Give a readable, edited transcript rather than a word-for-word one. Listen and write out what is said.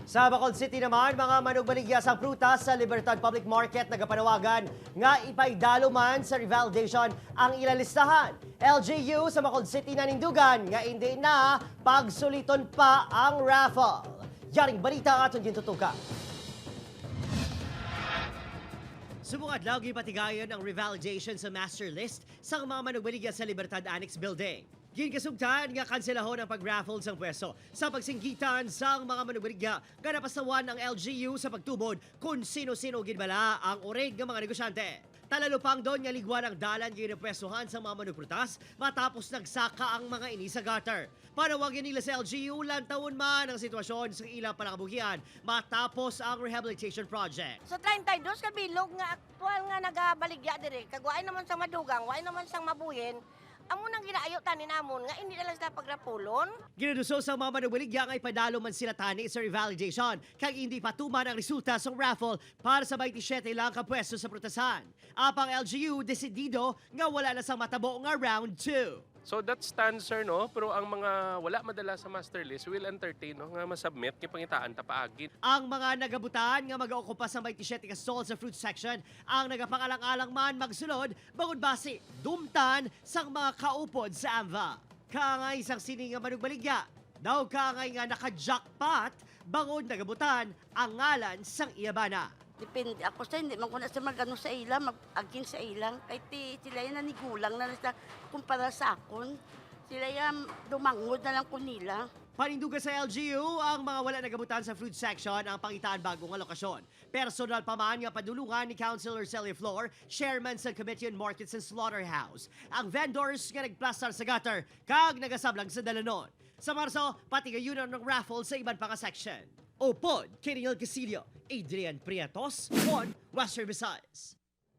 Sa Bacolod City naman, mga manugbaligya sa prutas sa Libertad Public Market nagapanawagan nga ipaidalo man sa revalidation ang ilang listahan. LGU sa Bacolod City nanindugan nga hindi na pagsuliton pa ang raffle. Yaring balita aton gintutukan. Subong adlaw, gipatigayon ang revalidation sa master list sa mga manugbaligya sa Libertad Annex Building. Ginkasugtan nga kanselahon ang pag-raffle sang pwesto sa pagsinggitan sang mga manugbaligya nga napasawan ang LGU sa pagtubod kung sino-sino gid bala ang orig nga mga negosyante. Talalupang doon nga ligwan ang dalan ginapwestuhan sa mga manugprutas matapos nagsaka ang mga ini sa gutter. Panawagan nila sa LGU, lantawon man ang sitwasyon sa ilang palakabuhian matapos ang rehabilitation project. Sa 32 ka bilog nga aktual nga nagabaligya dire, kag waay naman sang madugang, waay naman sang mabuhin, amo nang ginaayo tanin namon nga hindi na lang sila pagrapulon. Ginaduso sa mga manubaligya nga ipadalo man sila tani sa revalidation kag hindi patuman ang resulta sa raffle para sa 27 lang ka pwesto sa prutasan. Apang LGU desidido nga wala na sang matabo nga round 2. So that stands, sir, no, pero ang mga wala madala sa master list will entertain, no, nga masubmit kay pangitaan ta paagi. Ang mga nagabutan nga mag-ookupa sa 27 ka stall sa fruit section ang nagapangalang-alang man magsulod bangod basi dumtan sang mga kaupod sa AMVA. Kaangay sang sini nga manugbaligya, daw kaangay nga naka-jackpot bangod nagabutan ang ngalan sang iyabana. Depende ako sa hindi man ko na sa magano sa ila, mag-agin sa ilang. Kahit ti, sila yan nanigulang na sa kumpara sa akon. Sila yan dumangod na lang ko nila. Panindugan sa LGU, ang mga wala nagabutan sa fruit section ang pangitaan bago nga lokasyon. Personal pa man nga padulungan ni Councilor Celia Flor, chairman sa Committee on Markets and Slaughterhouse, ang vendors nga nagplastar sa gutter kag nagasablang sa dalanon. Sa Marso, pati gayon ng raffle sa iban pa nga section. Upod, Kiriel Casillo, Adrian Prietos, 1 Western Visayas.